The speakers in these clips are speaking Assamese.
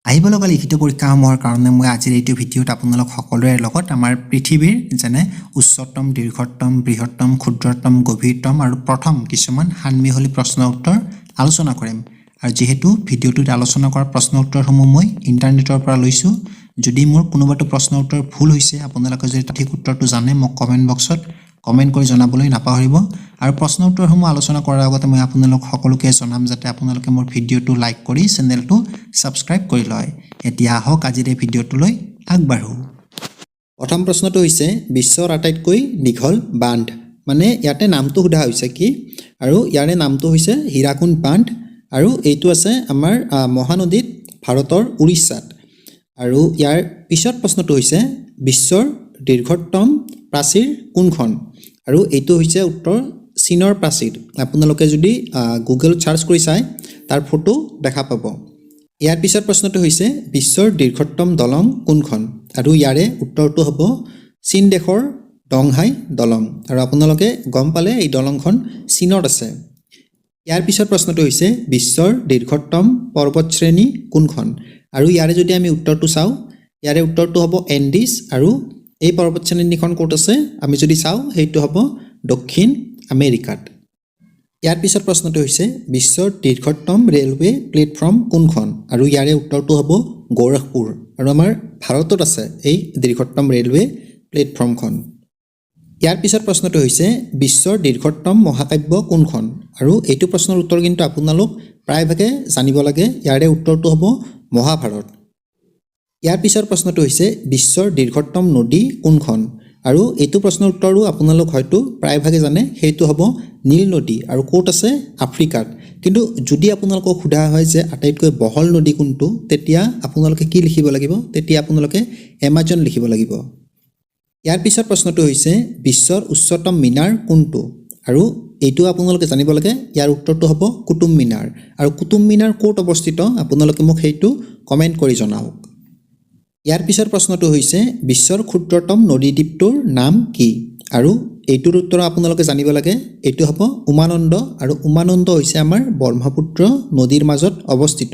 আহিব লগা লিখিত পৰীক্ষাসমূহৰ কাৰণে মই আজিৰ এইটো ভিডিঅ'ত আপোনালোক সকলোৰে লগত আমাৰ পৃথিৱীৰ যেনে উচ্চতম, দীৰ্ঘতম, বৃহত্তম, ক্ষুদ্ৰতম, গভীৰতম আৰু প্ৰথম কিছুমান সানমিহলি প্ৰশ্ন উত্তৰ আলোচনা কৰিম। আৰু যিহেতু ভিডিঅ'টোত আলোচনা কৰা প্ৰশ্ন উত্তৰসমূহ মই ইণ্টাৰনেটৰ পৰা লৈছোঁ, যদি মোৰ কোনোবাটো প্ৰশ্ন উত্তৰ ভুল হৈছে, আপোনালোকে যদি সঠিক উত্তৰটো জানে মোক কমেণ্ট বক্সত কমেণ্ট কৰি জনাবলৈ নাপাহৰিব। আৰু প্ৰশ্ন উত্তৰসমূহ আলোচনা কৰাৰ আগতে মই আপোনালোক সকলোকে জনাম যাতে আপোনালোকে মোৰ ভিডিঅ'টো লাইক কৰি চেনেলটো ছাবস্ক্ৰাইব কৰি লয়। এতিয়া আহক আজিৰ এই ভিডিঅ'টোলৈ আগবাঢ়োঁ। প্ৰথম প্ৰশ্নটো হৈছে বিশ্বৰ আটাইতকৈ দীঘল বান্ধ, মানে ইয়াতে নামটো সোধা হৈছে কি, আৰু ইয়াৰে নামটো হৈছে হীৰাকুণ্ড বান্ধ। আৰু এইটো আছে আমাৰ মহানদীত, ভাৰতৰ উৰিষ্যাত। আৰু ইয়াৰ পিছত প্ৰশ্নটো হৈছে বিশ্বৰ দীৰ্ঘতম প্ৰাচীৰ কোনখন, আৰু এইটো হৈছে উত্তৰ চীনৰ প্ৰাচীৰ। আপোনালোকে যদি গুগল চাৰ্চ কৰি চায় তাৰ ফটো দেখা পাব। ইয়াৰ পিছত প্ৰশ্নটো হৈছে বিশ্বৰ দীৰ্ঘতম দলং কোনখন, আৰু ইয়াৰে উত্তৰটো হ'ব চীন দেশৰ ডংহাই দলং। আৰু আপোনালোকে গম পালে এই দলংখন চীনত আছে। ইয়াৰ পিছত প্ৰশ্নটো হৈছে বিশ্বৰ দীৰ্ঘতম পৰ্বতশ্ৰেণী কোনখন, আৰু ইয়াৰে যদি আমি উত্তৰটো চাওঁ ইয়াৰে উত্তৰটো হ'ব এণ্ডিছ। আৰু এই পৰ্বতশ্ৰেণীখন ক'ত আছে আমি যদি চাওঁ সেইটো হ'ব দক্ষিণ আমেৰিকাত। ইয়াৰ পিছত প্ৰশ্নটো হৈছে বিশ্বৰ দীৰ্ঘতম ৰেলৱে প্লেটফৰ্ম কোনখন, আৰু ইয়াৰে উত্তৰটো হ'ব গোৰখপুৰ। আৰু আমাৰ ভাৰতত আছে এই দীৰ্ঘতম ৰেলৱে প্লেটফৰ্মখন। ইয়াৰ পিছত প্ৰশ্নটো হৈছে বিশ্বৰ দীৰ্ঘতম মহাকাব্য কোনখন, আৰু এইটো প্ৰশ্নৰ উত্তৰ কিন্তু আপোনালোক প্ৰায়ভাগে জানিব লাগে। ইয়াৰে উত্তৰটো হ'ব মহাভাৰত। ইয়াৰ পিছৰ প্ৰশ্নটো হৈছে বিশ্বৰ দীৰ্ঘতম নদী কোনখন, আৰু এইটো প্ৰশ্নৰ উত্তৰো আপোনালোক হয়তো প্ৰায়ভাগে জানে, সেইটো হ'ব নীল নদী। আৰু ক'ত আছে? আফ্ৰিকাত। কিন্তু যদি আপোনালোকক সোধা হয় যে আটাইতকৈ বহল নদী কোনটো, তেতিয়া আপোনালোকে কি লিখিব লাগিব? তেতিয়া আপোনালোকে এমাজন লিখিব লাগিব। ইয়াৰ পিছৰ প্ৰশ্নটো হৈছে বিশ্বৰ উচ্চতম মিনাৰ কোনটো, আৰু এইটো আপোনালোকে জানিব লাগে। ইয়াৰ উত্তৰটো হ'ব কুতুব মিনাৰ। আৰু কুতুব মিনাৰ ক'ত অৱস্থিত আপোনালোকে মোক সেইটো কমেণ্ট কৰি জনাওক। ইয়াৰ পিছৰ প্ৰশ্নটো হৈছে বিশ্বৰ ক্ষুদ্ৰতম নদীদ্বীপটোৰ নাম কি, আৰু এইটোৰ উত্তৰ আপোনালোকে জানিব লাগে। এইটো হ'ব উমানন্দ। আৰু উমানন্দ হৈছে আমাৰ ব্ৰহ্মপুত্ৰ নদীৰ মাজত অৱস্থিত।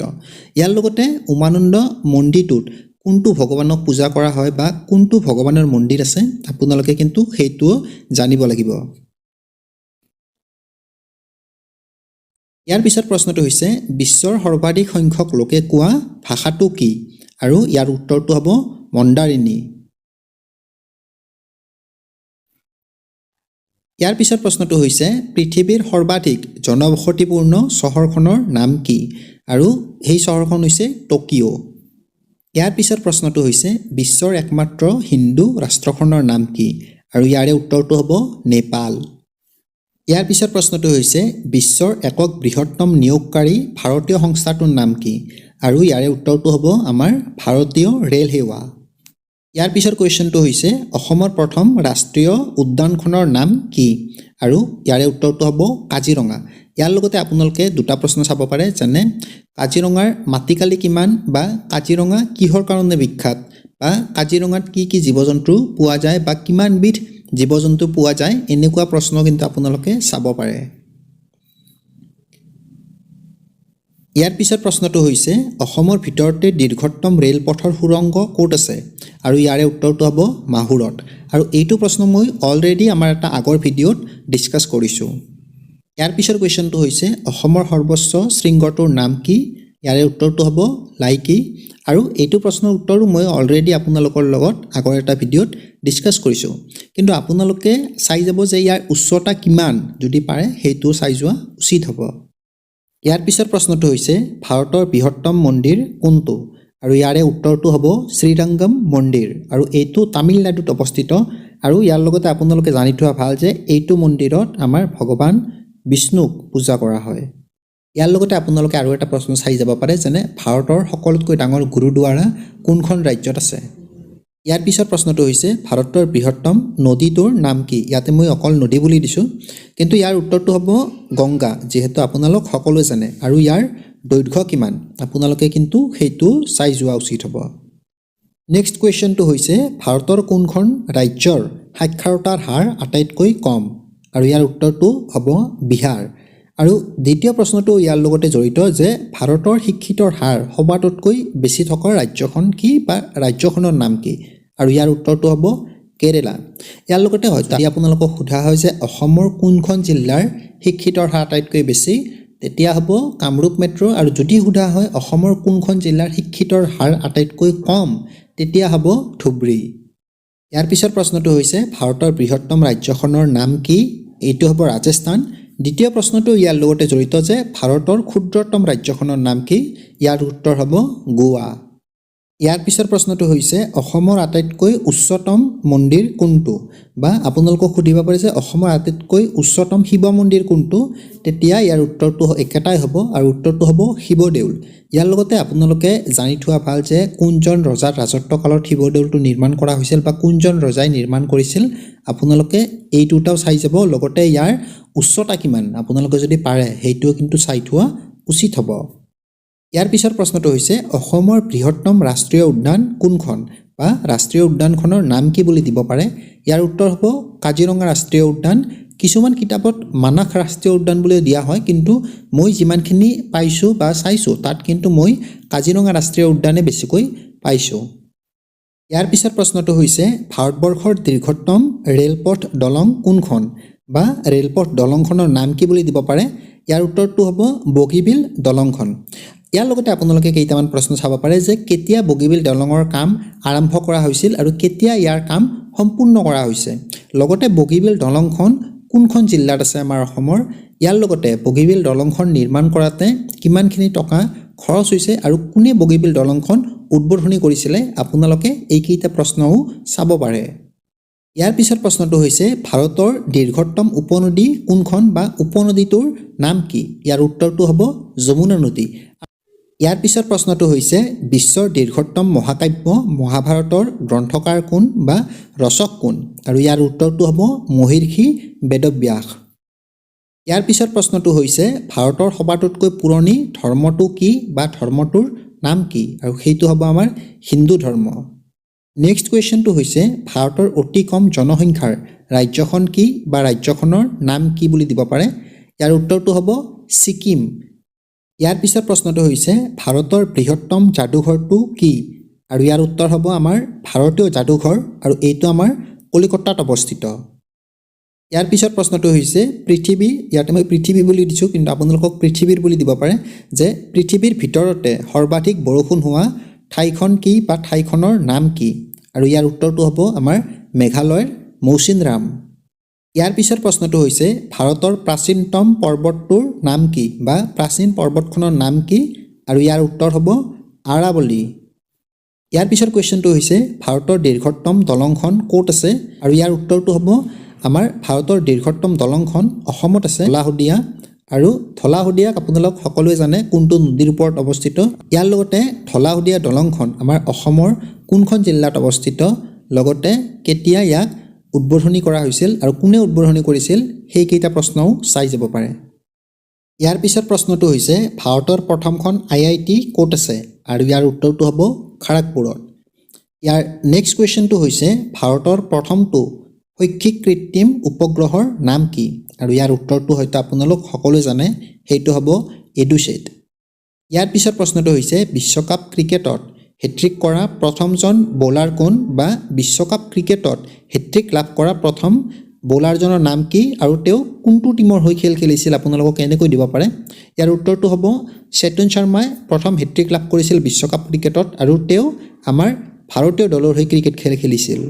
ইয়াৰ লগতে উমানন্দ মন্দিৰটোত কোনটো ভগৱানক পূজা কৰা হয় বা কোনটো ভগৱানৰ মন্দিৰ আছে আপোনালোকে কিন্তু সেইটোও জানিব লাগিব। ইয়াৰ পিছত প্ৰশ্নটো হৈছে বিশ্বৰ সৰ্বাধিক সংখ্যক লোকে কোৱা ভাষাটো কি, আৰু ইয়াৰ উত্তৰটো হ'ব মন্দাৰিনী। ইয়াৰ পিছত প্ৰশ্নটো হৈছে পৃথিৱীৰ সৰ্বাধিক জনবসতিপূৰ্ণ চহৰখনৰ নাম কি, আৰু সেই চহৰখন হৈছে টকিঅ'। ইয়াৰ পিছত প্ৰশ্নটো হৈছে বিশ্বৰ একমাত্ৰ হিন্দু ৰাষ্ট্ৰখনৰ নাম কি, আৰু ইয়াৰে উত্তৰটো হ'ব নেপাল। ইয়াৰ পিছত প্ৰশ্নটো হৈছে বিশ্বৰ একক বৃহত্তম নিয়োগকাৰী ভাৰতীয় সংস্থাটোৰ নাম কি, আৰু ইয়াৰে উত্তৰটো হ'ব আমাৰ ভাৰতীয় ৰেল সেৱা। ইয়াৰ পিছৰ কুৱেশ্যনটো হৈছে অসমৰ প্ৰথম ৰাষ্ট্ৰীয় উদ্যানখনৰ নাম কি, আৰু ইয়াৰে উত্তৰটো হ'ব কাজিৰঙা। ইয়াৰ লগতে আপোনালোকে দুটা প্ৰশ্ন চাব পাৰে, যেনে কাজিৰঙাৰ মাটিকালি কিমান, বা কাজিৰঙা কিহৰ কাৰণে বিখ্যাত, বা কাজিৰঙাত কি কি জীৱ জন্তু পোৱা যায় বা কিমানবিধ জীৱ জন্তু পোৱা যায়, এনেকুৱা প্ৰশ্ন কিন্তু আপোনালোকে চাব পাৰে। ইয়াৰ পিছত প্ৰশ্নটো হৈছে অসমৰ ভিতৰতে দীৰ্ঘতম ৰেলপথৰ সুৰংগ ক'ত আছে, আৰু ইয়াৰে উত্তৰটো হ'ব মাহুৰত। আৰু এইটো প্ৰশ্ন মই অলৰেডি আমাৰ এটা আগৰ ভিডিঅ'ত ডিছকাছ কৰিছোঁ। ইয়াৰ পিছৰ কুৱেশ্যনটো হৈছে অসমৰ সৰ্বোচ্চ শৃংগটোৰ নাম কি, ইয়াৰে উত্তৰটো হ'ব লাইকি। আৰু এইটো প্ৰশ্নৰ উত্তৰো মই অলৰেডি আপোনালোকৰ লগত আগৰ এটা ভিডিঅ'ত ডিছকাছ কৰিছোঁ। কিন্তু আপোনালোকে চাই যাব যে ইয়াৰ উচ্চতা কিমান, যদি পাৰে সেইটোও চাই যোৱা উচিত হ'ব। ইয়াৰ পিছৰ প্ৰশ্নটো হৈছে ভাৰতৰ বৃহত্তম মন্দিৰ কোনটো, আৰু ইয়াৰে উত্তৰটো হ'ব শ্ৰীৰংগম মন্দিৰ। আৰু এইটো তামিলনাডুত অৱস্থিত। আৰু ইয়াৰ লগতে আপোনালোকে জানি থোৱা ভাল যে এইটো মন্দিৰত আমাৰ ভগৱান বিষ্ণুক পূজা কৰা হয়। ইয়াৰ লগতে আপোনালোকে আৰু এটা প্ৰশ্ন চাই যাব পাৰে, যেনে ভাৰতৰ সকলোতকৈ ডাঙৰ গুৰুদ্বাৰা কোনখন ৰাজ্যত আছে। ইয়াৰ পিছৰ প্ৰশ্নটো হৈছে ভাৰতৰ বৃহত্তম নদীটোৰ নাম কি। ইয়াতে মই অকল নদী বুলি দিছোঁ, কিন্তু ইয়াৰ উত্তৰটো হ'ব গংগা, যিহেতু আপোনালোক সকলোৱে জানে। আৰু ইয়াৰ দৈৰ্ঘ্য কিমান আপোনালোকে কিন্তু সেইটো চাই যোৱা উচিত হ'ব। নেক্সট কুৱেশ্যনটো হৈছে ভাৰতৰ কোনখন ৰাজ্যৰ সাক্ষৰতাৰ হাৰ আটাইতকৈ কম, আৰু ইয়াৰ উত্তৰটো হ'ব বিহাৰ। আৰু দ্বিতীয় প্ৰশ্নটো ইয়াৰ লগতে জড়িত যে ভাৰতৰ শিক্ষিতৰ হাৰ সবাতোতকৈ বেছি থকা ৰাজ্যখন কি বা ৰাজ্যখনৰ নাম কি? আৰু ইয়াৰ উত্তৰটো হ'ব কেৰেলা। ইয়াৰ লগতে হয়তো আপোনালোকক সোধা হয় যে অসমৰ কোনখন জিলাৰ শিক্ষিতৰ হাৰ আটাইতকৈ বেছি, তেতিয়া হ'ব কামৰূপ মেট্ৰ'। আৰু যদি সোধা হয় অসমৰ কোনখন জিলাৰ শিক্ষিতৰ হাৰ আটাইতকৈ কম, তেতিয়া হ'ব ধুবুৰী। ইয়াৰ পিছৰ প্ৰশ্নটো হৈছে ভাৰতৰ বৃহত্তম ৰাজ্যখনৰ নাম কি? এইটো হ'ব ৰাজস্থান। দ্বিতীয় প্ৰশ্নটো ইয়াৰ লগতে জড়িত যে ভাৰতৰ ক্ষুদ্ৰতম ৰাজ্যখনৰ নাম কি? ইয়াৰ উত্তৰ হ'ব গোৱা। ইয়াৰ পিছৰ প্ৰশ্নটো হৈছে অসমৰ আটাইতকৈ উচ্চতম মন্দিৰ কোনটো? বা আপোনালোকক সুধিব পাৰে যে অসমৰ আটাইতকৈ উচ্চতম শিৱ মন্দিৰ কোনটো, তেতিয়া ইয়াৰ উত্তৰটো একেটাই হ'ব আৰু উত্তৰটো হ'ব শিৱদেউল। ইয়াৰ লগতে আপোনালোকে জানি থোৱা ভাল যে কোনজন ৰজাৰ ৰাজত্বকালত শিৱদেউলটো নিৰ্মাণ কৰা হৈছিল বা কোনজন ৰজাই নিৰ্মাণ কৰিছিল, আপোনালোকে এই দুটাও চাই যাব। লগতে ইয়াৰ উচ্চতা কিমান আপোনালোকে যদি পাৰে সেইটোও কিন্তু চাই থোৱা উচিত হ'ব। ইয়াৰ পিছৰ প্ৰশ্নটো হৈছে অসমৰ বৃহত্তম ৰাষ্ট্ৰীয় উদ্যান কোনখন বা ৰাষ্ট্ৰীয় উদ্যানখনৰ নাম কি বুলি দিব পাৰে। ইয়াৰ উত্তৰ হ'ব কাজিৰঙা ৰাষ্ট্ৰীয় উদ্যান। কিছুমান কিতাপত মানাস ৰাষ্ট্ৰীয় উদ্যান বুলিও দিয়া হয়, কিন্তু মই যিমানখিনি পাইছোঁ বা চাইছোঁ তাত কিন্তু মই কাজিৰঙা ৰাষ্ট্ৰীয় উদ্যানে বেছিকৈ পাইছোঁ। ইয়াৰ পিছৰ প্ৰশ্নটো হৈছে ভাৰতবৰ্ষৰ দীৰ্ঘতম ৰেলপথ দলং কোনখন বা ৰেলপথ দলংখনৰ নাম কি বুলি দিব পাৰে। ইয়াৰ উত্তৰটো হ'ব বগীবিল দলংখন। ইয়াৰ লগতে আপোনালোকে কেইটামান প্ৰশ্ন চাব পাৰে যে কেতিয়া বগীবিল দলঙৰ কাম আৰম্ভ কৰা হৈছিল আৰু কেতিয়া ইয়াৰ কাম সম্পূৰ্ণ কৰা হৈছে, লগতে বগীবিল দলংখন কোনখন জিলাত আছে আমাৰ অসমৰ, ইয়াৰ লগতে বগীবিল দলংখন নিৰ্মাণ কৰাতে কিমানখিনি টকা খৰচ হৈছে আৰু কোনে বগীবিল দলংখন উদ্বোধনী কৰিছিলে, আপোনালোকে এইকেইটা প্ৰশ্নও চাব পাৰে। ইয়াৰ পিছৰ প্ৰশ্নটো হৈছে ভাৰতৰ দীৰ্ঘতম উপনদী কোনখন বা উপনদীটোৰ নাম কি? ইয়াৰ উত্তৰটো হ'ব যমুনা নদী। ইয়াৰ পিছৰ প্ৰশ্নটো হৈছে বিশ্বৰ দীৰ্ঘতম মহাকাব্য মহাভাৰতৰ গ্ৰন্থকাৰ কোন বা ৰচক কোন? আৰু ইয়াৰ উত্তৰটো হ'ব মহৰ্ষি বেদব্যাস। ইয়াৰ পিছৰ প্ৰশ্নটো হৈছে ভাৰতৰ সবাতোতকৈ পুৰণি ধৰ্মটো কি বা ধৰ্মটোৰ নাম কি? আৰু সেইটো হ'ব আমাৰ হিন্দু ধৰ্ম। নেক্সট কুৱেশ্যনটো হৈছে ভাৰতৰ অতি কম জনসংখ্যাৰ ৰাজ্যখন কি বা ৰাজ্যখনৰ নাম কি বুলি দিব পাৰে। ইয়াৰ উত্তৰটো হ'ব ছিকিম। ইয়াৰ পিছৰ প্ৰশ্নটো হৈছে ভাৰতৰ বৃহত্তম যাদুঘৰটো কি? আৰু ইয়াৰ উত্তৰ হ'ব আমাৰ ভাৰতীয় যাদুঘৰ আৰু এইটো আমাৰ কলিকতাত অৱস্থিত। ইয়াৰ পিছৰ প্ৰশ্নটো হৈছে পৃথিৱী, ইয়াতে মই পৃথিৱী বুলি দিছোঁ কিন্তু আপোনালোকক পৃথিৱীৰ বুলি দিব পাৰে যে পৃথিৱীৰ ভিতৰতে সৰ্বাধিক বৰষুণ হোৱা ঠাইখন কি বা ঠাইখনৰ নাম কি? আৰু ইয়াৰ উত্তৰটো হ'ব আমাৰ মেঘালয়ৰ মৌচিনৰাম। ইয়াৰ পিছৰ প্ৰশ্নটো হৈছে ভাৰতৰ প্ৰাচীনতম পৰ্বতটোৰ নাম কি বা প্ৰাচীন পৰ্বতখনৰ নাম কি? আৰু ইয়াৰ উত্তৰ হ'ব আৰাৱলী। ইয়াৰ পিছৰ কুৱেশ্যনটো হৈছে ভাৰতৰ দীৰ্ঘতম দলংখন ক'ত আছে? আৰু ইয়াৰ উত্তৰটো হ'ব আমাৰ ভাৰতৰ দীৰ্ঘতম দলংখন অসমত আছে, ঢলা শদিয়া। আৰু ঢলা শদিয়াক আপোনালোক সকলোৱে জানে কোনটো নদীৰ ওপৰত অৱস্থিত। ইয়াৰ লগতে ঢলা শদিয়া দলংখন আমাৰ অসমৰ কোনখন জিলাত অৱস্থিত, লগতে কেতিয়া ইয়াক উদ্বোধনী কৰা হৈছিল আৰু কোনে উদ্বোধনী কৰিছিল, সেইকেইটা প্ৰশ্নও চাই যাব পাৰে। ইয়াৰ পিছৰ প্ৰশ্নটো হৈছে ভাৰতৰ প্ৰথমখন আইআইটি ক'ত আছে? আৰু ইয়াৰ উত্তৰটো হ'ব খাৰাগপুৰত। ইয়াৰ নেক্সট কুৱেশ্যনটো হৈছে ভাৰতৰ প্ৰথমটো শৈক্ষিক কৃত্ৰিম উপগ্ৰহৰ নাম কি? আৰু ইয়াৰ উত্তৰটো হয়তো আপোনালোক সকলোৱে জানে, সেইটো হ'ব এডুছেট। ইয়াৰ পিছৰ প্ৰশ্নটো হৈছে বিশ্বকাপ ক্ৰিকেটত হেট্ৰিক কৰা প্ৰথমজন বলাৰ কোন বা বিশ্বকাপ ক্ৰিকেটত হেট্ৰিক লাভ কৰা প্ৰথম বলাৰজনৰ নাম কি আৰু তেওঁ কোনটো টীমৰ হৈ খেল খেলিছিল, আপোনালোকক এনেকৈ দিব পাৰে। ইয়াৰ উত্তৰটো হ'ব চেতন শৰ্মাই প্ৰথম হেট্ৰিক লাভ কৰিছিল বিশ্বকাপ ক্ৰিকেটত আৰু তেওঁ আমাৰ ভাৰতীয় দলৰ হৈ ক্ৰিকেট খেল খেলিছিল।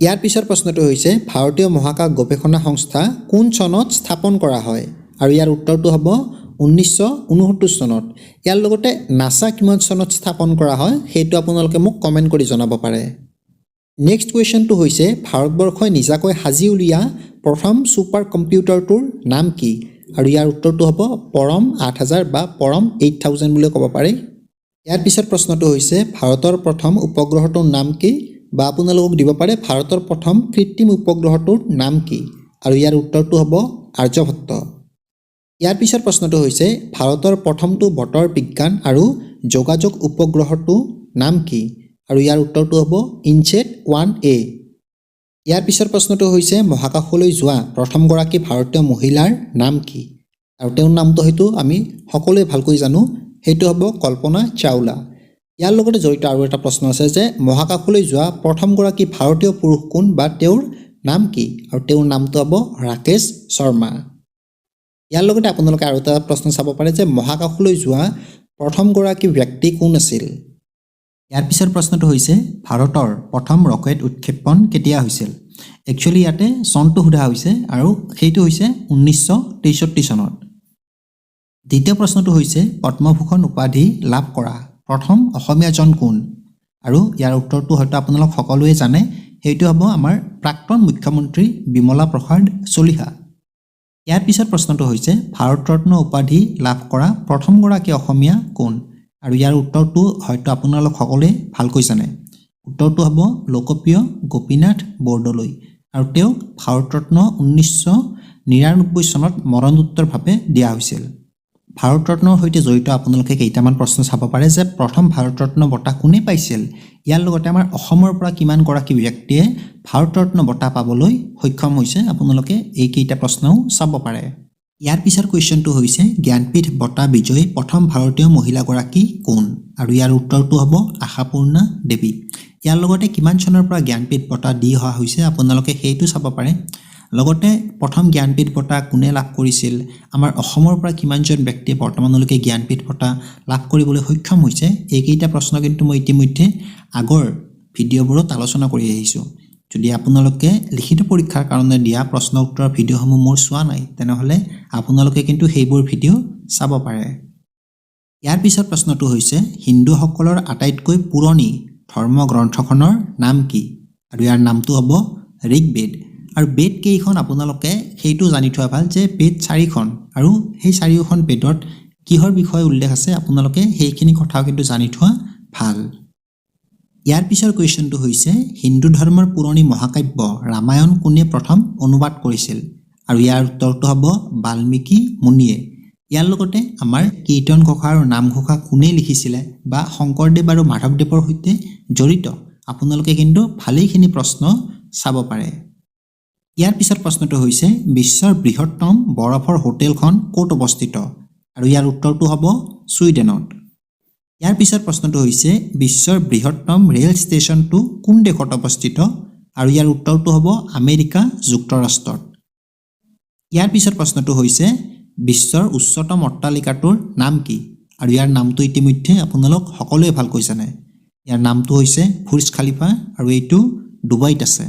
ইয়াৰ পিছৰ প্ৰশ্নটো হৈছে ভাৰতীয় মহাকাশ গৱেষণা সংস্থা কোন চনত স্থাপন কৰা হয়? আৰু ইয়াৰ উত্তৰটো হ'ব 1969 চনত। ইয়াৰ লগতে নাছা কিমান চনত স্থাপন কৰা হয় সেইটো আপোনালোকে মোক কমেণ্ট কৰি জনাব পাৰে। নেক্সট কুৱেশ্যনটো হৈছে ভাৰতবৰ্ষই নিজাকৈ সাজি উলিওৱা প্ৰথম ছুপাৰ কম্পিউটাৰটোৰ নাম কি? আৰু ইয়াৰ উত্তৰটো হ'ব পৰম 8000 বা পৰম 8000 বুলিও ক'ব পাৰি। ইয়াৰ পিছৰ প্ৰশ্নটো হৈছে ভাৰতৰ প্ৰথম উপগ্ৰহটোৰ নাম কি বা আপোনালোকক দিব পাৰে ভাৰতৰ প্ৰথম কৃত্ৰিম উপগ্ৰহটোৰ নাম কি? আৰু ইয়াৰ উত্তৰটো হ'ব আৰ্যভট্ট। ইয়াৰ পিছৰ প্ৰশ্নটো হৈছে ভাৰতৰ প্ৰথমটো বতৰ বিজ্ঞান আৰু যোগাযোগ উপগ্ৰহটোৰ নাম কি? আৰু ইয়াৰ উত্তৰটো হ'ব ইনছেট 1A। ইয়াৰ পিছৰ প্ৰশ্নটো হৈছে মহাকাশলৈ যোৱা প্ৰথমগৰাকী ভাৰতীয় মহিলাৰ নাম কি? আৰু তেওঁৰ নামটো হয়তো আমি সকলোৱে ভালকৈ জানো, সেইটো হ'ব কল্পনা চাওলা। ইয়াৰ লগতে জড়িত আৰু এটা প্ৰশ্ন আছে যে মহাকাশলৈ যোৱা প্ৰথমগৰাকী ভাৰতীয় পুৰুষ কোন বা তেওঁৰ নাম কি? আৰু তেওঁৰ নামটো হ'ব ৰাকেশ শৰ্মা। ইয়াৰ লগতে আপোনালোকে আৰু এটা প্ৰশ্ন চাব পাৰে যে মহাকাশলৈ যোৱা প্ৰথমগৰাকী ব্যক্তি কোন আছিল? ইয়াৰ পিছৰ প্ৰশ্নটো হৈছে ভাৰতৰ প্ৰথম ৰকেট উৎক্ষেপণ কেতিয়া হৈছিল? একচুৱেলি ইয়াতে চনটো সোধা হৈছে আৰু সেইটো হৈছে 1963 চনত। দ্বিতীয় প্ৰশ্নটো হৈছে পদ্মভূষণ উপাধি লাভ কৰা প্ৰথম অসমীয়াজন কোন? আৰু ইয়াৰ উত্তৰটো হয়তো আপোনালোক সকলোৱে জানে, সেইটো হ'ব আমাৰ প্ৰাক্তন মুখ্যমন্ত্ৰী বিমলা প্ৰসাদ চলিহা। ইয়াৰ পিছত প্ৰশ্নটো হৈছে ভাৰতৰত্ন উপাধি লাভ কৰা প্ৰথমগৰাকী অসমীয়া কোন? আৰু ইয়াৰ উত্তৰটো হয়তো আপোনালোক সকলোৱে ভালকৈ জানে। উত্তৰটো হ'ব লোকপ্ৰিয় গোপীনাথ বৰদলৈ আৰু তেওঁক ভাৰতৰত্ন 1999 চনত মৰণোত্তৰভাৱে দিয়া হৈছিল। ভাৰতৰত্নৰ সৈতে জড়িত আপোনালোকে কেইটামান প্ৰশ্ন চাব পাৰে যে প্ৰথম ভাৰতৰত্ন বঁটা কোনে পাইছিল? ইয়াৰ লগতে আমাৰ অসমৰ পৰা কিমানগৰাকী ব্যক্তিয়ে ভাৰতৰত্ন বঁটা পাবলৈ সক্ষম হৈছে, আপোনালোকে এইকেইটা প্ৰশ্নও চাব পাৰে। ইয়াৰ পিছৰ কুৱেশ্যনটো হৈছে জ্ঞানপীঠ বঁটা বিজয়ী প্ৰথম ভাৰতীয় মহিলাগৰাকী কোন? আৰু ইয়াৰ উত্তৰটো হ'ব আশাপূৰ্ণা দেৱী। ইয়াৰ লগতে কিমান চনৰ পৰা জ্ঞানপীঠ বঁটা দি অহা হৈছে, আপোনালোকে সেইটো চাব পাৰে। লগতে প্ৰথম জ্ঞানপীঠ বঁটা কোনে লাভ কৰিছিল, আমাৰ অসমৰ পৰা কিমানজন ব্যক্তিয়ে বৰ্তমানলৈকে জ্ঞানপীঠ বঁটা লাভ কৰিবলৈ সক্ষম হৈছে, এইকেইটা প্ৰশ্ন কিন্তু মই ইতিমধ্যে আগৰ ভিডিঅ'বোৰত আলোচনা কৰি আহিছোঁ। যদি আপোনালোকে লিখিত পৰীক্ষাৰ কাৰণে দিয়া প্ৰশ্ন উত্তৰৰ ভিডিঅ'সমূহ মোৰ চোৱা নাই, তেনেহ'লে আপোনালোকে কিন্তু সেইবোৰ ভিডিঅ' চাব পাৰে। ইয়াৰ পিছত প্ৰশ্নটো হৈছে হিন্দুসকলৰ আটাইতকৈ পুৰণি ধৰ্মগ্ৰন্থখনৰ নাম কি? আৰু ইয়াৰ নামটো হ'ব ঋগ্বেদ। আৰু বেদ কেইখন আপোনালোকে সেইটো জানি থোৱা ভাল যে বেদ চাৰিখন আৰু সেই চাৰিওখন বেদত কিহৰ বিষয়ে উল্লেখ আছে, আপোনালোকে সেইখিনি কথাও কিন্তু জানি থোৱা ভাল। ইয়াৰ পিছৰ কুৱেশ্যনটো হৈছে হিন্দু ধৰ্মৰ পুৰণি মহাকাব্য ৰামায়ণ কোনে প্ৰথম অনুবাদ কৰিছিল? আৰু ইয়াৰ উত্তৰটো হ'ব বাল্মীকি মুনিয়ে। ইয়াৰ লগতে আমাৰ কীৰ্তন ঘোষা আৰু নামঘোষা কোনে লিখিছিলে বা শংকৰদেৱ আৰু মাধৱদেৱৰ সৈতে জড়িত আপোনালোকে কিন্তু ভালেইখিনি প্ৰশ্ন চাব পাৰে। ইয়াৰ পিছত প্ৰশ্নটো হৈছে বিশ্বৰ বৃহত্তম বৰফৰ হোটেলখন ক'ত অৱস্থিত? আৰু ইয়াৰ উত্তৰটো হ'ব ছুইডেনত। ইয়াৰ পিছত প্ৰশ্নটো হৈছে বিশ্বৰ বৃহত্তম ৰেল ষ্টেচনটো কোন দেশত অৱস্থিত? আৰু ইয়াৰ উত্তৰটো হ'ব আমেৰিকা যুক্তৰাষ্ট্ৰত। ইয়াৰ পিছত প্ৰশ্নটো হৈছে বিশ্বৰ উচ্চতম অট্টালিকাটোৰ নাম কি? আৰু ইয়াৰ নামটো ইতিমধ্যে আপোনালোক সকলোৱে ভালকৈ জানে। ইয়াৰ নামটো হৈছে বুৰ্জ খালিফা আৰু এইটো ডুবাইত আছে।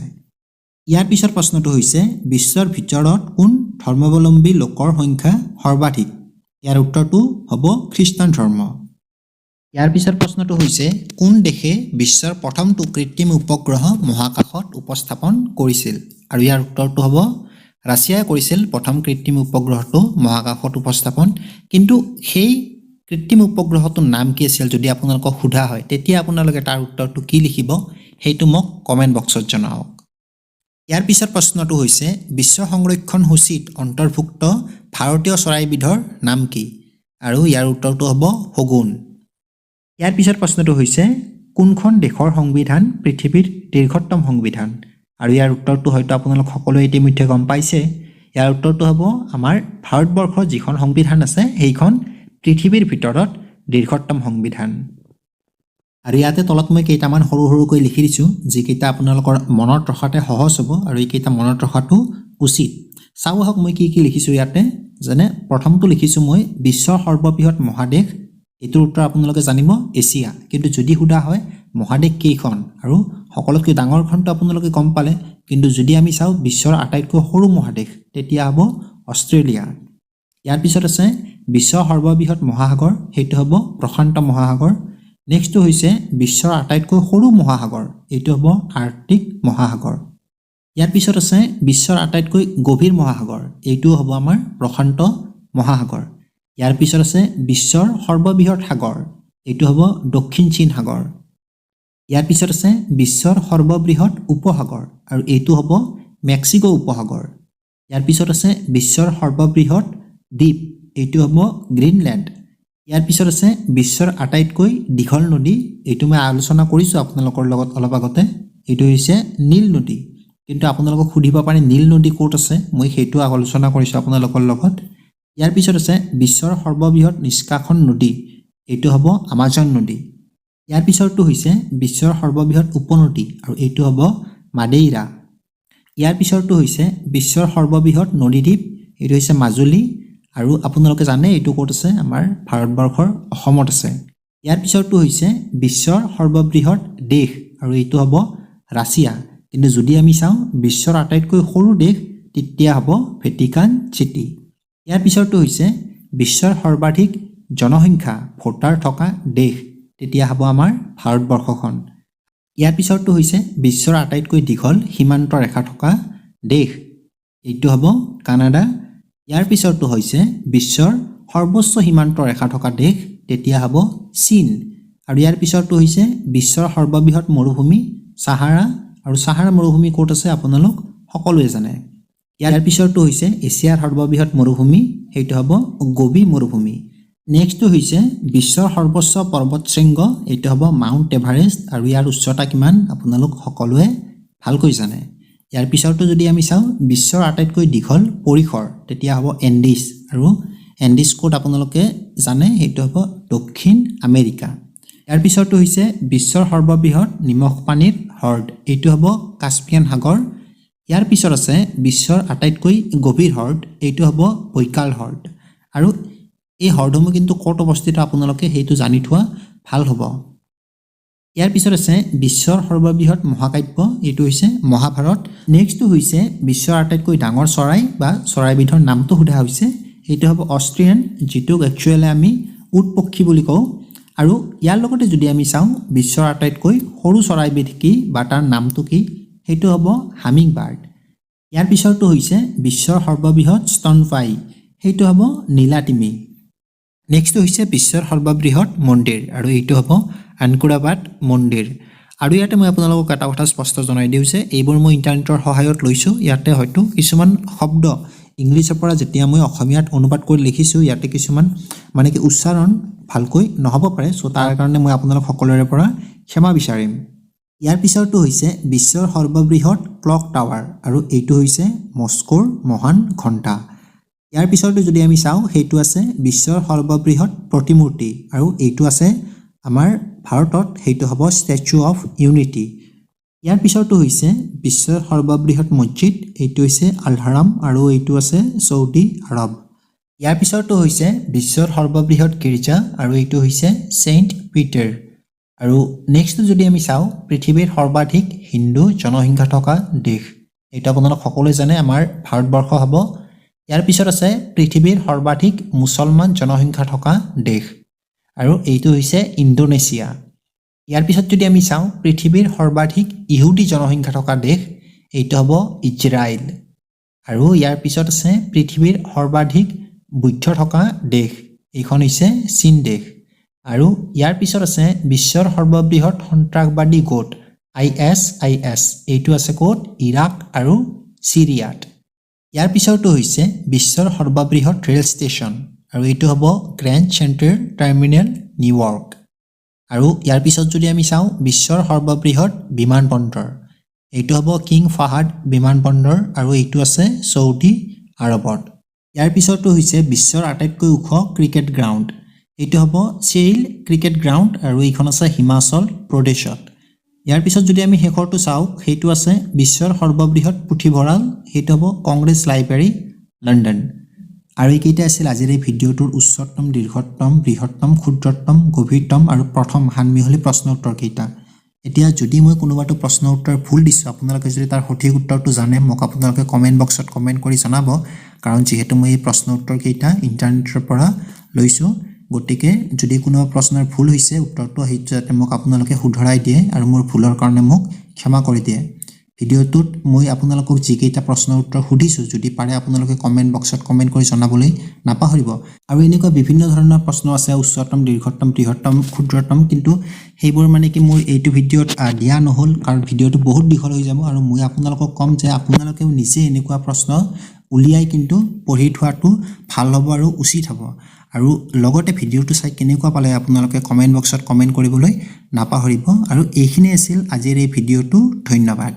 ইয়াৰ পিছৰ প্ৰশ্নটো হৈছে বিশ্বৰ ভিতৰত কোন ধৰ্মাৱলম্বী লোকৰ সংখ্যা সৰ্বাধিক? ইয়াৰ উত্তৰটো হ'ব খ্ৰীষ্টান ধৰ্ম। ইয়াৰ পিছৰ প্ৰশ্নটো হৈছে কোন দেশে বিশ্বৰ প্ৰথমটো কৃত্ৰিম উপগ্ৰহ মহাকাশত উপস্থাপন কৰিছিল? আৰু ইয়াৰ উত্তৰটো হ'ব ৰাছিয়াই কৰিছিল প্ৰথম কৃত্ৰিম উপগ্ৰহটো মহাকাশত উপস্থাপন। কিন্তু সেই কৃত্ৰিম উপগ্ৰহটোৰ নাম কি আছিল যদি আপোনালোকক সোধা হয়, তেতিয়া আপোনালোকে তাৰ উত্তৰটো কি লিখিব সেইটো মোক কমেণ্ট বক্সত জনাওক। ইয়াৰ পিছৰ প্ৰশ্নটো হৈছে বিশ্ব সংৰক্ষণ সূচীত অন্তৰ্ভুক্ত ভাৰতীয় চৰাইবিধৰ নাম কি? আৰু ইয়াৰ উত্তৰটো হ'ব শগুন। ইয়াৰ পিছৰ প্ৰশ্নটো হৈছে কোনখন দেশৰ সংবিধান পৃথিৱীৰ দীৰ্ঘতম সংবিধান? আৰু ইয়াৰ উত্তৰটো হয়তো আপোনালোক সকলোৱে ইতিমধ্যে গম পাইছে। ইয়াৰ উত্তৰটো হ'ব আমাৰ ভাৰতবৰ্ষৰ যিখন সংবিধান আছে সেইখন পৃথিৱীৰ ভিতৰত দীৰ্ঘতম সংবিধান। আৰু ইয়াতে তলত মই কেইটামান সৰু সৰুকৈ লিখি দিছোঁ, যিকেইটা আপোনালোকৰ মনত ৰখাতে সহজ হ'ব আৰু এইকেইটা মনত ৰখাটো উচিত। চাওঁ আহক মই কি কি লিখিছোঁ ইয়াতে। যেনে প্ৰথমটো লিখিছোঁ মই বিশ্বৰ সৰ্ববৃহৎ মহাদেশ, এইটোৰ উত্তৰ আপোনালোকে জানিব এছিয়া। কিন্তু যদি সোধা হয় মহাদেশ কেইখন আৰু সকলোতকৈ ডাঙৰখনটো আপোনালোকে গম পালে, কিন্তু যদি আমি চাওঁ বিশ্বৰ আটাইতকৈ সৰু মহাদেশ, তেতিয়া হ'ব অষ্ট্ৰেলিয়া। ইয়াৰ পিছত আছে বিশ্বৰ সৰ্ববৃহৎ মহাসাগৰ, সেইটো হ'ব প্ৰশান্ত মহাসাগৰ। নেক্সটটো হৈছে বিশ্বৰ আটাইতকৈ সৰু মহাসাগৰ, এইটো হ'ব আৰ্কটিক মহাসাগৰ। ইয়াৰ পিছত আছে বিশ্বৰ আটাইতকৈ গভীৰ মহাসাগৰ, এইটোও হ'ব আমাৰ প্ৰশান্ত মহাসাগৰ। ইয়াৰ পিছত আছে বিশ্বৰ সৰ্ববৃহৎ সাগৰ, এইটো হ'ব দক্ষিণ চীন সাগৰ। ইয়াৰ পিছত আছে বিশ্বৰ সৰ্ববৃহৎ উপসাগৰ আৰু এইটো হ'ব মেক্সিকো উপসাগৰ। ইয়াৰ পিছত আছে বিশ্বৰ সৰ্ববৃহৎ দ্বীপ, এইটো হ'ব গ্ৰীণলেণ্ড। ইয়াৰ পিছত আছে বিশ্বৰ আটাইতকৈ দীঘল নদী, এইটো মই আলোচনা কৰিছোঁ আপোনালোকৰ লগত অলপ আগতে, এইটো হৈছে নীল নদী। কিন্তু আপোনালোকক সুধিব পাৰে নীল নদী ক'ত আছে, মই সেইটো আলোচনা কৰিছোঁ আপোনালোকৰ লগত। ইয়াৰ পিছত আছে বিশ্বৰ সৰ্ববৃহৎ নিষ্কাশন নদী, এইটো হ'ব আমাজন নদী। ইয়াৰ পিছৰটো হৈছে বিশ্বৰ সৰ্ববৃহৎ উপনদী আৰু এইটো হ'ব মাদেইৰা। ইয়াৰ পিছৰটো হৈছে বিশ্বৰ সৰ্ববৃহৎ নদীদ্বীপ, এইটো হৈছে মাজুলী আৰু আপোনালোকে জানে এইটো ক'ত আছে, আমাৰ ভাৰতবৰ্ষৰ অসমত আছে। ইয়াৰ পিছৰটো হৈছে বিশ্বৰ সৰ্ববৃহৎ দেশ আৰু এইটো হ'ব ৰাছিয়া। কিন্তু যদি আমি চাওঁ বিশ্বৰ আটাইতকৈ সৰু দেশ, তেতিয়া হ'ব ভেটিকান চিটি। ইয়াৰ পিছৰটো হৈছে বিশ্বৰ সৰ্বাধিক জনসংখ্যা ভোটাৰ থকা দেশ, তেতিয়া হ'ব আমাৰ ভাৰতবৰ্ষখন। ইয়াৰ পিছৰটো হৈছে বিশ্বৰ আটাইতকৈ দীঘল সীমান্ত ৰেখা থকা দেশ, এইটো হ'ব কানাডা। ইয়াৰ পিছৰটো হৈছে বিশ্বৰ সৰ্বোচ্চ সীমান্ত ৰেখা থকা দেশ, তেতিয়া হ'ব চীন। আৰু ইয়াৰ পিছৰটো হৈছে বিশ্বৰ সৰ্ববৃহৎ মৰুভূমি চাহাৰা আৰু চাহাৰা মৰুভূমি ক'ত আছে আপোনালোক সকলোৱে জানে। ইয়াৰ পিছৰটো হৈছে এছিয়াৰ সৰ্ববৃহৎ মৰুভূমি, সেইটো হ'ব গোবি মৰুভূমি। নেক্সটটো হৈছে বিশ্বৰ সৰ্বোচ্চ পৰ্বত শৃংগ, এইটো হ'ব মাউণ্ট এভাৰেষ্ট আৰু ইয়াৰ উচ্চতা কিমান আপোনালোক সকলোৱে ভালকৈ জানে। ইয়াৰ পিছৰটো যদি আমি চাওঁ বিশ্বৰ আটাইতকৈ দীঘল পৰিসৰ, তেতিয়া হ'ব এণ্ডিছ আৰু এণ্ডিছ ক'ত আপোনালোকে জানে, সেইটো হ'ব দক্ষিণ আমেৰিকা। ইয়াৰ পিছৰটো হৈছে বিশ্বৰ সৰ্ববৃহৎ নিমখ পানীৰ হ্ৰদ, এইটো হ'ব কাস্পিয়ান সাগৰ। ইয়াৰ পিছত আছে বিশ্বৰ আটাইতকৈ গভীৰ হ্ৰদ, এইটো হ'ব বৈকাল হ্ৰদ আৰু এই হ্ৰদসমূহ কিন্তু ক'ত অৱস্থিত আপোনালোকে সেইটো জানি থোৱা ভাল হ'ব। ইয়াৰ পিছত আছে বিশ্বৰ সৰ্ববৃহৎ মহাকাব্য, এইটো হৈছে মহাভাৰত। নেক্সটটো হৈছে বিশ্বৰ আটাইতকৈ ডাঙৰ চৰাই বা চৰাইবিধৰ নামটো সোধা হৈছে, সেইটো হ'ব অষ্ট্ৰিয়ান, যিটোক একচুৱেলি আমি উট পক্ষী বুলি কওঁ। আৰু ইয়াৰ লগতে যদি আমি চাওঁ বিশ্বৰ আটাইতকৈ সৰু চৰাইবিধ কি বা তাৰ নামটো কি, সেইটো হ'ব হামিং বাৰ্ড। ইয়াৰ পিছৰটো হৈছে বিশ্বৰ সৰ্ববৃহৎ স্তন্যপায়ী, সেইটো হ'ব নীলা তিমি। নেক্সটটো হৈছে বিশ্বৰ সৰ্ববৃহৎ মন্দিৰ আৰু এইটো হ'ব আংকৰৱাট মন্দিৰ। আৰু ইয়াতে মই আপোনালোকক এটা কথা স্পষ্ট জনাই দিওঁ যে এইবোৰ মই ইণ্টাৰনেটৰ সহায়ত লৈছোঁ। ইয়াতে হয়তো কিছুমান শব্দ ইংলিছৰ পৰা যেতিয়া মই অসমীয়াত অনুবাদ কৰি লিখিছোঁ, ইয়াতে কিছুমান মানে কি উচ্চাৰণ ভালকৈ নহ'ব পাৰে। চ' তাৰ কাৰণে মই আপোনালোক সকলোৰে পৰা ক্ষমা বিচাৰিম। ইয়াৰ পিছৰটো হৈছে বিশ্বৰ সৰ্ববৃহৎ ক্লক টাৱাৰ আৰু এইটো হৈছে মস্কোৰ মহান ঘণ্টা। ইয়াৰ পিছৰটো যদি আমি চাওঁ, সেইটো আছে বিশ্বৰ সৰ্ববৃহৎ প্ৰতিমূৰ্তি আৰু এইটো আছে আমাৰ ভাৰতত, সেইটো হ'ব ষ্টেচু অফ ইউনিটি। ইয়াৰ পিছৰটো হৈছে বিশ্বৰ সৰ্ববৃহৎ মছজিদ, এইটো হৈছে আল হাৰাম আৰু এইটো আছে চৌদি আৰৱ। ইয়াৰ পিছৰটো হৈছে বিশ্বৰ সৰ্ববৃহৎ গীৰ্জা আৰু এইটো হৈছে ছেইণ্ট পিটাৰ। আৰু নেক্সটটো যদি আমি চাওঁ, পৃথিৱীৰ সৰ্বাধিক হিন্দু জনসংখ্যা থকা দেশ, এইটো আপোনালোক সকলোৱে জানে, আমাৰ ভাৰতবৰ্ষ হ'ব। ইয়াৰ পিছত আছে পৃথিৱীৰ সৰ্বাধিক মুছলমান জনসংখ্যা থকা দেশ আৰু এইটো হৈছে ইণ্ডোনেছিয়া। ইয়াৰ পিছত যদি আমি চাওঁ, পৃথিৱীৰ সৰ্বাধিক ইহুদী জনসংখ্যা থকা দেশ, এইটো হ'ব ইজৰাইল। আৰু ইয়াৰ পিছত আছে পৃথিৱীৰ সৰ্বাধিক বুদ্ধ থকা দেশ, এইখন হৈছে চীন দেশ। আৰু ইয়াৰ পিছত আছে বিশ্বৰ সৰ্ববৃহৎ সন্ত্ৰাসবাদী গোট আইএছআইএছ, এইটো আছে ক'ত? ইৰাক আৰু চিৰিয়াত। ইয়াৰ পিছৰটো হৈছে বিশ্বৰ সৰ্ববৃহৎ ৰেল ষ্টেচন আৰু এইটো হ'ব গ্ৰেণ্ড চেণ্ট্ৰেল টাৰ্মিনেল, নিউয়ৰ্ক। আৰু ইয়াৰ পিছত যদি আমি চাওঁ, বিশ্বৰ সৰ্ববৃহৎ বিমানবন্দৰ, এইটো হ'ব কিং ফাহাদ বিমানবন্দৰ আৰু এইটো আছে চৌদি আৰৱত। ইয়াৰ পিছৰটো হৈছে বিশ্বৰ আটাইতকৈ ওখ ক্ৰিকেট গ্ৰাউণ্ড, এইটো হ'ব চেইল ক্ৰিকেট গ্ৰাউণ্ড আৰু এইখন আছে হিমাচল প্ৰদেশত। ইয়াৰ পিছত যদি আমি শেষৰটো চাওঁ, সেইটো আছে বিশ্বৰ সৰ্ববৃহৎ পুথিভঁৰাল, সেইটো হ'ব কংগ্ৰেছ লাইব্ৰেৰী, লণ্ডন। আৰু এইকেইটা আছিল আজিৰ এই ভিডিঅ'টোৰ উচ্চতম, দীৰ্ঘতম, বৃহত্তম, ক্ষুদ্ৰতম, গভীৰতম আৰু প্ৰথম সানমিহলি প্ৰশ্ন উত্তৰকেইটা। এতিয়া যদি মই কোনোবাটো প্ৰশ্ন উত্তৰ ভুল দিছোঁ, আপোনালোকে যদি তাৰ সঠিক উত্তৰটো জানে, মোক আপোনালোকে কমেণ্ট বক্সত কমেণ্ট কৰি জনাব। কাৰণ যিহেতু মই এই প্ৰশ্ন উত্তৰকেইটা ইণ্টাৰনেটৰ পৰা লৈছোঁ, গতিকে যদি কোনোবা প্ৰশ্নৰ ভুল হৈছে উত্তৰটো, সেইটো যাতে মোক আপোনালোকে শুধৰাই দিয়ে আৰু মোৰ ভুলৰ কাৰণে মোক ক্ষমা কৰি দিয়ে। ভিডিঅ'টোত মই আপোনালোকক যিকেইটা প্ৰশ্নৰ উত্তৰ সুধিছোঁ, যদি পাৰে আপোনালোকে কমেণ্ট বক্সত কমেণ্ট কৰি জনাবলৈ নাপাহৰিব। আৰু এনেকুৱা বিভিন্ন ধৰণৰ প্ৰশ্ন আছে, উচ্চতম, দীৰ্ঘতম, বৃহত্তম, ক্ষুদ্ৰতম, কিন্তু সেইবোৰ মানে কি মোৰ এইটো ভিডিঅ'ত দিয়া নহ'ল, কাৰণ ভিডিঅ'টো বহুত দীঘল হৈ যাব। আৰু মই আপোনালোকক ক'ম যে আপোনালোকেও নিজে এনেকুৱা প্ৰশ্ন উলিয়াই কিন্তু পঢ়ি থোৱাটো ভাল হ'ব আৰু উচিত হ'ব। আৰু লগতে ভিডিঅ'টো চাই কেনেকুৱা পালে আপোনালোকে কমেণ্ট বক্সত কমেণ্ট কৰিবলৈ নাপাহৰিব। আৰু এইখিনিয়ে আছিল আজিৰ এই ভিডিঅ'টো। ধন্যবাদ।